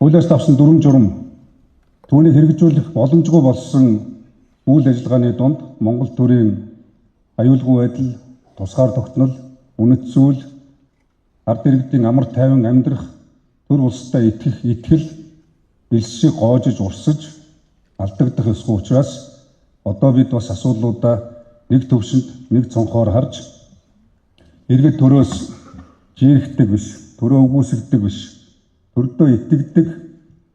Хуулиас давсан дүрэм журам түүнийг хэрэгжүүлэх боломжгүй болсон үйл ажиллагааны дунд Монгол төрийн аюулгүй байдал, тусгаар тогтнол, үнэт зүйл, ард иргэдийн амар тайван амьдрах, төр улстай итгэх итгэл элсийг гоожиж урсаж алдагдах ёсгүй учраас одоо бид бас асуудлуудаа нэг төвшөнд нэг цонхоор харж иргэд төрөөс жирэхдэг биш, төрөө үгүйсгдэг биш, төрдөө итгэдэг,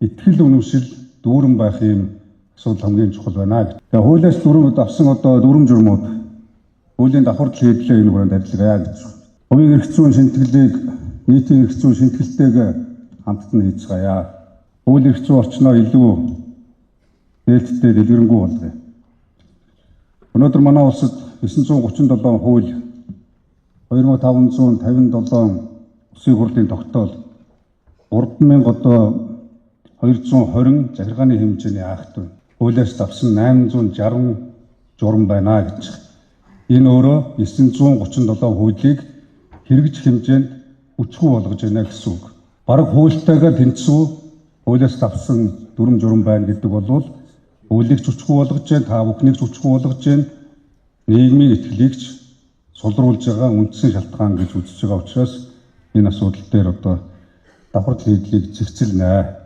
итгэл үнэмшил дүүрэн байх юм асуудал хамгийн чухал байна гэж. Тэгээ хуулиас дүрэм авсан одоо дүрэм журмууд хуулийн давхардал хийдлээ энэ хүрээнд ажиллая гэж. Хувийн эрх зүйн шимтгэлийг нийтийн эрх зүйн шимтгэлтэйг хамтд нь хийцгээе. Хууль эрх зүйн орчноо илүү нээлттэй дэлгэрэнгүй болгоё. Өнөөдөр манай улсад 937 хууль, 2557 улсын хурлын тогтоол, 3000 одоо 220 захиргааны хэмжээний акт байна. Хуулиас давсан 860 журам байна гэж. Энэ өөрөө 937 хуулийг хэрэгжих хэмжээнд хүчгүй болгож байна гэсэн үг. Бараг хуультайгаа тэнцүү хуулиас давсан дүрэм журам байна гэдэг бол хуулийг ч хүчгүй болгож байна, та бүхнийг ч хүчгүй болгож байна, нийгмийн итгэлийг ч сулруулж байгаа үндсэн шалтгаан гэж үзэж байгаа учраас энэ асуудал дээр одоо давхардал хийдлийг зэгцэлнэ.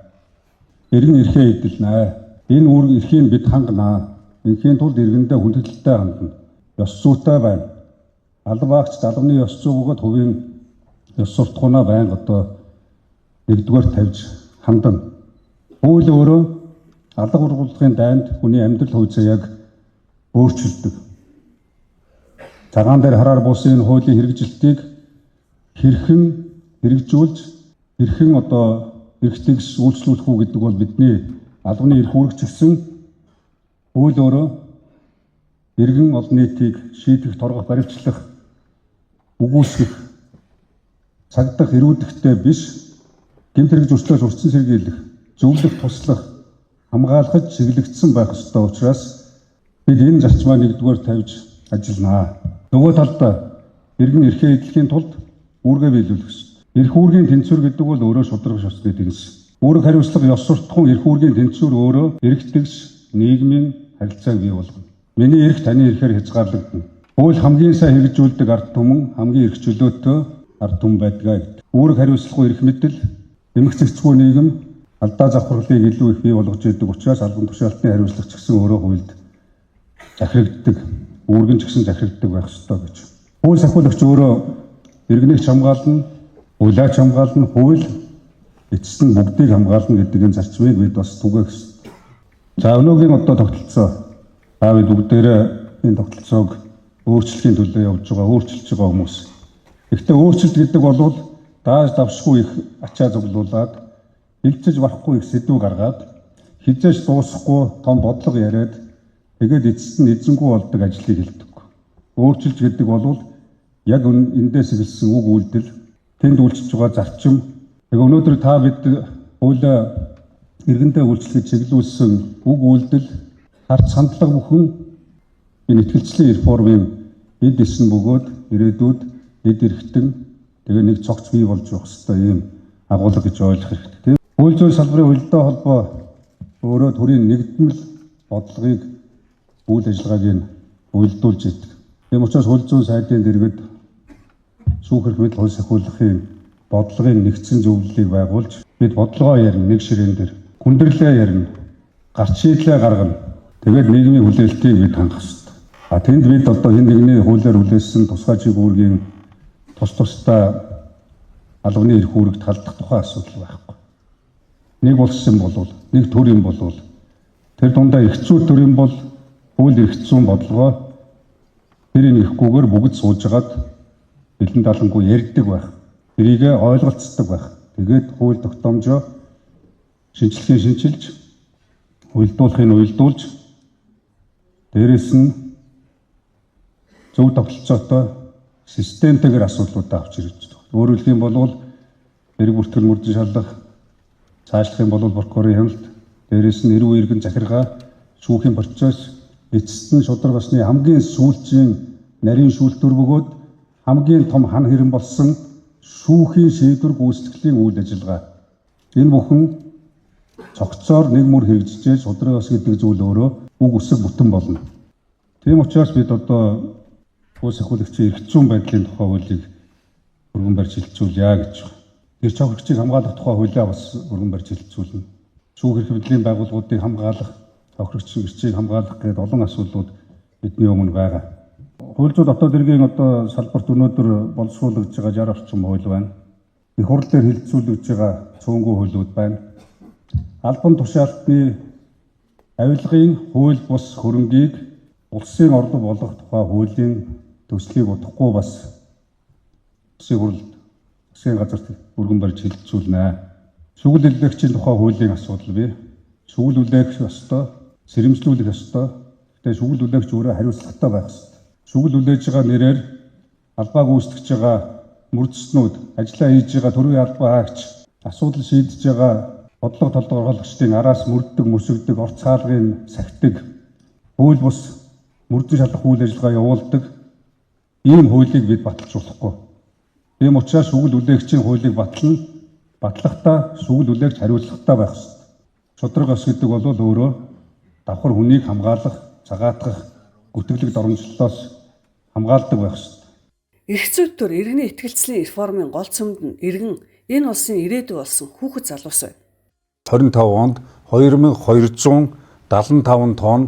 Иргэн эрхээ эдэлнэ. Энэ үүрэг эрхийг бид ханганаа. Инхийн тулд иргэндээ хүндэтгэлтэй хандна. Ёс зүйтэй байна. Алба агч албаны ёс зүй бөгөөд хувийн ёс суртахуунаа байнга одоо нэгдүгээр тавьж хандна. Хууль өөрөө алга ургуулгын дайнд хүний амьдрал хувь заяаг өөрчилдөг. Цагаан дээр хараар буусан энэ хуулийн хэрэгжилтийг хэрхэн хэрэгжүүлж, хэрхэн одоо эрх тэгш үйлчлүүлэх үү гэдэг бол бидний албаны эрх үүрэг ч гэсэн хууль өөрөө иргэн олон нийтийг шийдэх, торгох, баривчлах, үгүйсгэх, цагдах, эрүүдэхтэй биш, гэмт хэрэг зөрчлөөс урьдчилан сэргийлэх, зөвлөх, туслах, хамгаалахад чиглэгдсэн байх ёстой учраас бид энэ зарчмаа нэгдүгээр тавьж ажилланаа. Нөгөө талд иргэн эрхээ эдлэхийн тулд үүргээ биелүүлэх ёстой. Эрх үүргийн тэнцвэр гэдэг бол өөрөө шударга ёсны дэнс. Үүрэг хариуцлага, ёс суртахуун, эрх үүргийн тэнцвэр өөрөө эрх тэгш нийгмийн харилцааг бий болгоно. Миний эрх таны эрхээр хязгаарлагдана. Хууль хамгийн сайн хэрэгжүүлдэг ард түмэн хамгийн эрх чөлөөтэй ард түмэн байдгаа гэдэг. Үүрэг хариуцлагагүй эрх мэдэл, эмх зэгцгүй нийгэм алдаа завхарлыг илүү их бий болгож идэг учраас албан тушаалтны хариуцлага ч гэсэн өөрөө хуульд захирагддаг, үүргэн ч гэсэн захирагддаг байх ёстой гэж. Хууль сахиулагч өөрөө иргэнийч хамгаална, хуулиач хамгаална, хууль эцэст нь бүгдийг хамгаална гэдэг энэ зарчмыг бид бас түгээх ёстой. За өнөөгийн одоо тогтолцоо та бид бүгдээрээ энэ тогтолцоог өөрчлөхийн төлөө явж байгаа, өөрчилж байгаа хүмүүс. Гэхдээ өөрчлөлт гэдэг бол дааж давшгүй их ачаа зуглуулад, хилцэж барахгүй их сэдв гаргаад, хизээж дуусахгүй том бодлого яриад, тэгээд эцэст нь эзэнгүй болдог ажлыг хэлдэг. Өөрчилж гэдэг бол яг эндээс эхэлсэн үг үйлдэл, тэнд үйлчилж байгаа зарчим. Тэгээ өнөөдөр та бид хуулиа иргэндээ үйлчлэхэд чиглүүлсэн үг үйлдэл, харц хандлага бүхэн энэ итгэлцлийн реформын эд эсэн бөгөөд ирээдүйд эд эрхтэн тэгээ нэг цогц бий болж явах ёстой ийм агуулга гэж ойлгох хэрэгтэй. Хууль зүйн салбарын уялдаа холбоо өөрөө төрийн нэгдмэл бодлогыг, үйл ажиллагааг нь уялдуулж идэг. Тийм учраас хууль зүйн сайдын дэргэд шүүх эрх мэдэл хууль сахиулахын бодлогын нэгдсэн зөвлөлийг байгуулж бид бодлогоо ярина, нэг ширээн дээр хүндрэлээ ярина, гарч шийдлээ гаргана. Тэгээд нийгмийн хүлээлтийг бид хангах ёстой. А тэнд бид одоо хэн нэгний хуулиар хүлээсэн тусгай чиг үүргийн тус тусдаа албаны эрх үүрэгт халдах тухай асуудал байхгүй. Нэг улс юм болвол, нэг төр юм болвол, тэр дундаа эрх зүй төр юм бол хууль эрх зүйн бодлогоо тэр нэхгүйгээр бүгд суужгаад бэлэн далангүй ярьдаг байх. Тэрийг ойлголцдог байх. Тэгээд хууль тогтоомжоо шинчлэхийн шинчилж, уялдуулахыг уялдуулж, дээрэс нь зөв тогтолцоотой системтэйгээр асуудлуудаа авч ирж байгаа. Өөрөөр хэлэх юм бол эрг бүртгэл мөрдөн шалгах, цаашлах юм бол прокурорын хяналт, дээрэс нь эрүү иргэн захиргаа, шүүхийн процесс, эцэст нь шударга ёсны хамгийн сүүлчийн нарийн шүүлтүүр бөгөөд хамгийн том хан хэрэм болсон шүүхийн шийдвэр гүйцэтгэлийн үйл ажиллагаа. Энэ бүхэн Цогцоор нэг мөр хэрэгжижээ шударга ёс гэдэг зүйл өөрөө үг үсэг бүтэн болно. Тийм учраас бид одоо хууль сахиулагчийн эрх зүйн байдлын тухай хуулийг өргөн барьж хэлэлцүүлье гэж байна. Эрч хохирогчийг хамгаалах тухай хуулиа бас өргөн барьж хэлэлцүүлнэ. Шүүх эрх мэдлийн байгууллагуудыг хамгаалах, хохирогч эрчийг хамгаалах гэдэг олон асуудлууд бидний өмнө байгаа. Хууль зүйн дотоод хэргийн одоо салбарт өнөөдөр боловсруулагдж байгаа 60 орчим хууль байна. Их хурл дээр хэлэлцүүлэгдэж байгаа цөөнгүй хуулиуд байна. Албан тушаалтны авилгын хууль бус хөрөнгийг улсын орлого болгох тухай хуулийн төслийг удахгүй бас улсын хурлд засгийн газарт өргөн барьж хэлэлцүүлнэ. Шүгэл үлээгчийн тухай хуулийн асуудал бий. Шүгэл үлээх ёстой, сэрэмжлүүлэх ёстой. Гэхдээ шүгэл үлээгч өөрөө хариуцлагатай байх ёстой. Шүгэл үлээж байгаа нэрээр албаа гүйцэтгэж байгаа мөрдөснүүд, ажлаа хийж байгаа төрийн албан хаагч, асуудал шийдэж байгаа бодлого толгойрхологчдын араас мөрддөг, мөсөгдөг, орц хаалгыг сахидаг, хууль бус мөрдөн шалах үйл ажиллагаа явуулдаг ийм хуулийг бид баталж болохгүй. Тийм учраас шүгэл үлээгчийн хуулийг батлана. Батлахдаа шүгэл үлээгч хариуцлагатай байх ёстой. Шударга ёс гэдэг бол өөрөө давхар хүнийг хамгаалах, цагаатгах, гүтгэлэг доромжлолоос хамгаалдаг байх ёстой. Эрх зүйн төр иргэний итгэлцлийн реформын гол цөмд нь иргэн энэ улсын ирээдүй болсон хүүхэд залуус байна. 25 онд 2275 тонн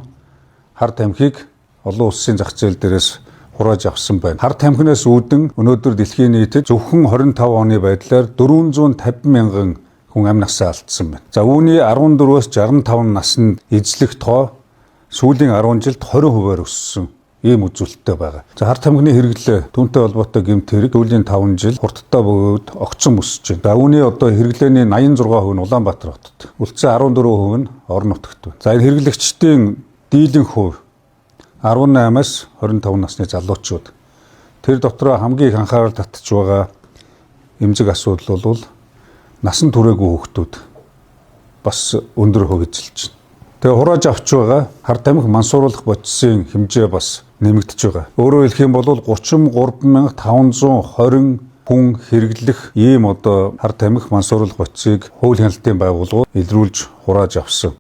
хар тамхиг олон улсын зах зээл дээрээс хурааж авсан байна. Хар тамхинаас үүдэн өнөөдөр дэлхийн нийтэд зөвхөн 25 оны байдлаар 450 мянган хүн амь насаа алдсан байна. За үүний 14-өөс 65 наснд эзлэх тоо сүүлийн 10 жилд 20%-аар өссөн ийм үзүүлэлттэй байгаа. За хар тамхины хэрэглээ түүнтэй холбоотой гэмт хэрэг сүүлийн 5 жил хурдтай бөгөөд огцом өсөж байна. За үүний одоо хэрэглээний 86% нь Улаанбаатар хотод, үлдсэн 14% нь орон нутагт байна. За энэ хэрэглэгчдийн дийлэнх хувь 18-аас 25 насны залуучууд. Тэр дотроо хамгийн их анхаарал татж байгаа эмзэг асуудал бол насан туршаагүй хүүхдүүд бас өндөр хувь эзэлж байна. Тэгээ хурааж авч байгаа хар тамхи мансууруулах бодисын хэмжээ бас нэмэгдэж байгаа. Өөрөөр хэлэх юм бол 33,520 хүн хэрэглэх ийм одоо хар тамхи мансууруулах бодисыг хууль хяналтын байгууллагууд илрүүлж хурааж авсан.